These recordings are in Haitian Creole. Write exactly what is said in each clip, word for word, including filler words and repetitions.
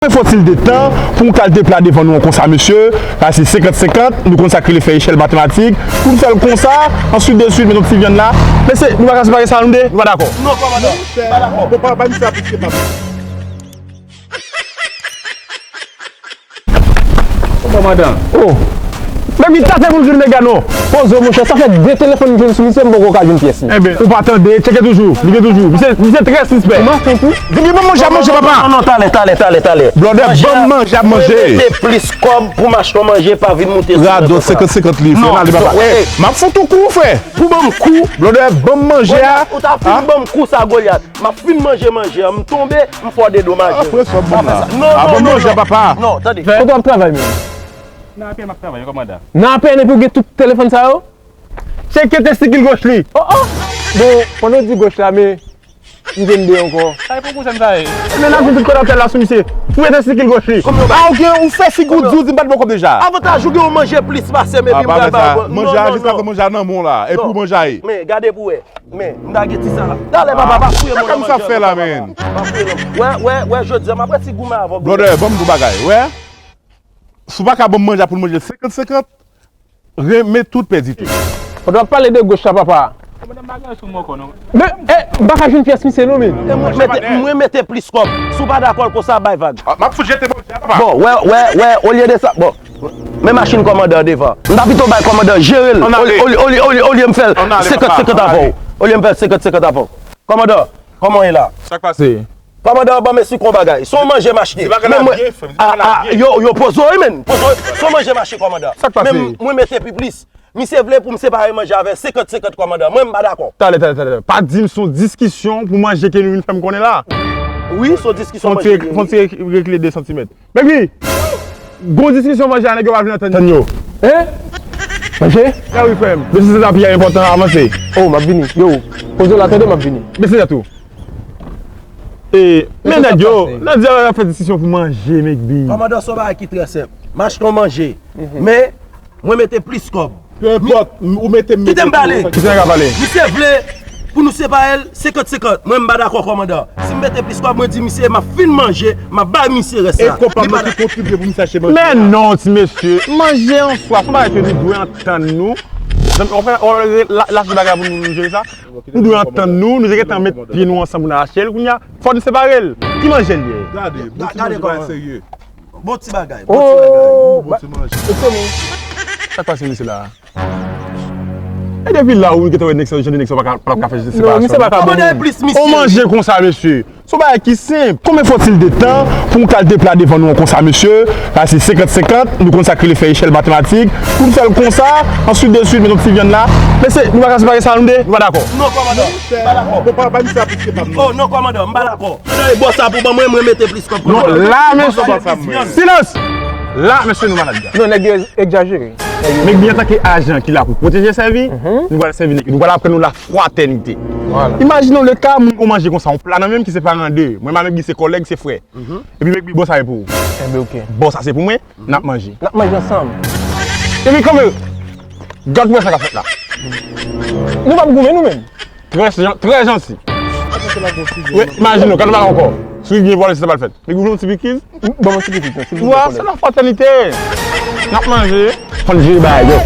Konbyen fòtil de tan pou yon kalite pla devan nou an konsa, mesye? Sa se senkant senkant, nou konn sa k rele fè echèl matematik. Pou n fè l konsa, answit de swit, met yon ti vyann la. Mesye, nou pa ka separe sa, nou de? Nou pa dakò? Non, kòmandan, m pa dakò. Bon, pa, pa misye a plis ke pa m. Bon, kòmandan. Oh! Men mi tate pou l jwenn mega non. Poze w, monchè, sa fè de telefòn m jwenn sou misye, m poko ka jwenn pyès li. Enben, ou pa tande, tcheke toujou. Li gen toujou. Misye, misye trè sispè. Ou maten tou? Vini ban m manje, manje, papa. Non, non, talè, talè, talè, talè. Blòdè, ban m manje ap manje. Mwen mete plis kòb pou m achte yon manje, pa vin moute sou mwen konsa. Radòt senkant senkant li, frè, n ale, papa. Eh, m ap fout ou kou, frè. Pou ban m kou. Blòdè, ban m manje a. Ou ta fin ban m kou sa, Golyat. M ap fin manje manje an, m tonbe, m fè w dedomaje. Apre sa, w ap ban m la. Non, non, non, non. A, ban m manje a, papa. Non, tande. Kote w ap travay menm? Nan A P N m ap travay, kòmandan. Nan A P N epi w gen tout telefòn sa yo? Tcheke testikil goch li. Oh, oh! Bon, pandan w di goch la, men m gen de ankò. Sa e pou konsèn sa ye. Men n ap vin tout kòd atè la sou misye. Fouye testikil goch li. Ah, ok, ou fè figi w di w di m pa t ba w kòb deja. Avantaj ou gen yon manje plis pase m epi m pral ba w. Manje a, jiskaske manje a nan men w la. Epi w manje a ye. Men, gade pou wè. Men, m ta gen ti sa la. Talè, papa, pa fouye mwen nan manje a, papa. Sa k ap fè la, men? Pa fouye non. Wè, wè, wè, jodi a, m ap resi goumen avè w. Blòdè, ban m di w bagay, wè. Si w pa ka ban m manje a pou n manje senkant senkant, renmen tout pèdi tout. Pandan w ap pale de goch la, papa. Kòmandan, m pa gen sou m ankò, non. Men, eh, m pa ka jwenn pyès misye, non, men. E mwen mete, mwen mete plis kòb. Si w pa dakò l konsa, bay vag. Ah, m ap fout jete manje a, papa. Bon, wè, wè, wè, olye de sa, bon. Men machin kòmandan an devan. M ta pito bay kòmandan jere l. Olye, olye, olye, olye, olye m fè l senkant senkant avè w. Olye m fè l senkant senkant avè w. Kòmandan, kòman w ye la? Sa k pase? Kòmandan, ban m esplike w yon bagay. Se yon manje m achte. Men mwen, a, a, yo, yo poze w wi, men. Poze w. Se yon manje m achte, kòmandan. Sa k pase? Men mwen mete pi plis. Misye vle pou m separe manje avè senkant senkant, kòmandan. Mwen, m pa dakò. Talè, talè, talè. Pa di m se yon diskisyon pou manje ke nou vin fè m konnen la. Wi, se yon diskisyon manje. Fon ti, fon ti rekile de santimèt. Baby! Gwo diskisyon manje a, nèg yo pa vin antann yo. Hein? Manje? Ya wi, frè m. Mesye, se sa pi enpòtan, avanse. Oh, m ap vini. Yo, poze w la, tande, m ap vini. Mesye, tou. E, men nèg yo, nan di a, y ap fè diskisyon pou manje, Mekbi. Kòmandan, se yon bagay ki trè senp. M achte yon manje. Men, mwen mete plis kòb. Pe enpòt, ou mete, m mete. Kite m pale. Kite nèg la pale. Misye vle pou nou separe l senkant senkant. Mwen, m pa dakò, kòmandan. Si m mete plis kòb, mwen di misye, m ap fin manje, m ap bay misye rès la. E kòb pa mwen ki kontribye pou misye achte manje a. Men non, ti mesye. Manje an swa, se yon bagay ke nou dwe antann nou. Zanmi, w konprann, w konprann, la, la, se bagay pou nou, nou jere sa. Nou dwe antann nou, nou te gentan met pye nou ansanm pou n achte l. Kounye a, fò nou separe l. Ki manje l ye? Gade, bon ti manje, bagay serye. Bon ti bagay, bon ti bagay. Oh, bon ti manje. Sa k pase, mesye la? E depi la, ou gentan wè nèg sa, jan de nèg sa pa ka, pa ka fè separasyon. Non, misye pa ka bon. Kòmandan, plis misye. On manje konsa, mesye. Se yon bagay ki senp. Konbyen fòtil de tan pou yon kalite pla devan nou an konsa, mesye? Sa se senkant senkant, nou konn sa k rele fè echèl matematik. Pou n fè l konsa, answit de swit, met yon ti vyann la. Mesye, nou pa ka separe sa, nou de? Nou pa dakò? Non, kòmandan. M pa dakò. Bon, pa, pa misye a plis ke pa m, non. Oh, non, kòmandan, m pa dakò. Nan e bò sa pou ban mwen, mwen mete plis kòb. Non, la, mesye. Silans! La, mesye, nou malad, gars. Non, nèg yo egzajere. Mekbi, antanke ajan ki la pou pwoteje, sèvi, nou pral sèvi nèg yo. Nou pral aprann nou lafratènite. Imajine w le ka, moun gon manje konsa, yon pla nan men m ki separe an de. Mwen, Mekbi, se kòlèg, se frè. Epi Mekbi, bò sa e pou ou. Enben, ok. Bò sa se pou mwen, n ap manje. N ap manje ansanm. Epi kanpe, gad wè sa k ap fèt la. Nou p ap goumen nou menm. Trè jan-, trè janti. Wi, imajine w, gad bagay ankò. Si w byen vòlè, se sa pral fèt. Mekbi, ou vle yon ti pikiz? Ban mwen ti pikiz, non, silvouplè. Wa, se lafratènite. N ap manje. Fò n jere bagay yo.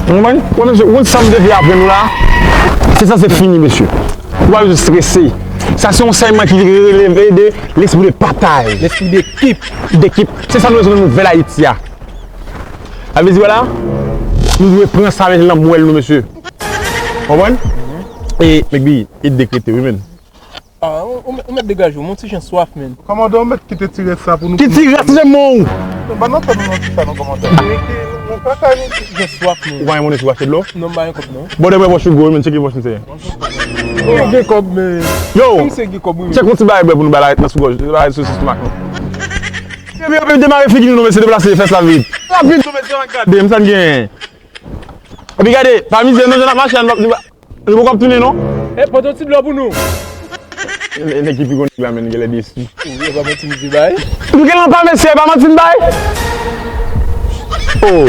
Ou konprann? Ou konn, ou konn sa m te vle aprann nou la? Se sa se fini, mesye. Ou pa bezwen strese. Sa se yon ansèyman ki releve de lespri de pataj. Lespri dekip. Dekip. Se sa nou bezwen nan nouvèl Ayiti a. Sa vle di, wè la, nou dwe pran sa, mete l nan mwèl nou, mesye. Konprann? E, Mekbi, e dekrete, wi, men. Ah, ou, ou, ou mèt degaje w, mwen ti jan swaf, men. Kòmandan, ou mèt kite ti rès sa pou nou. Ki ti rès nan men w? Non, pa nan tèt nou, non, ti sa, non, kòmandan. Mwen pa ka ni ti jan swaf, men. Ou pa gen monnen sou achte dlo? Non, m pa gen kòb, non. Bon, dèmè pòch ou gwo, men, tcheke pòch misye. Gen kòb, men. Yo! Misye gen kòb, wi. Tcheke yon ti bagay bwè pou nou bay la, nan sou gòj, bay sou estomak nou. Epi, epi, demare figi nou, non, mesye, deplase, fès la vit. Rapid, non, mesye, gade, m sa n gen. Epi gade, pa mize, non, jan n ap mache, nou poko ap tounen, non. E, pote yon ti dlo pou nou. E, nèg ki pi gwo nèg la, men, genlè desi. Wi, e pa manti misye bay. Nou genlè pa, mesye, e pa manti m bay. Oh.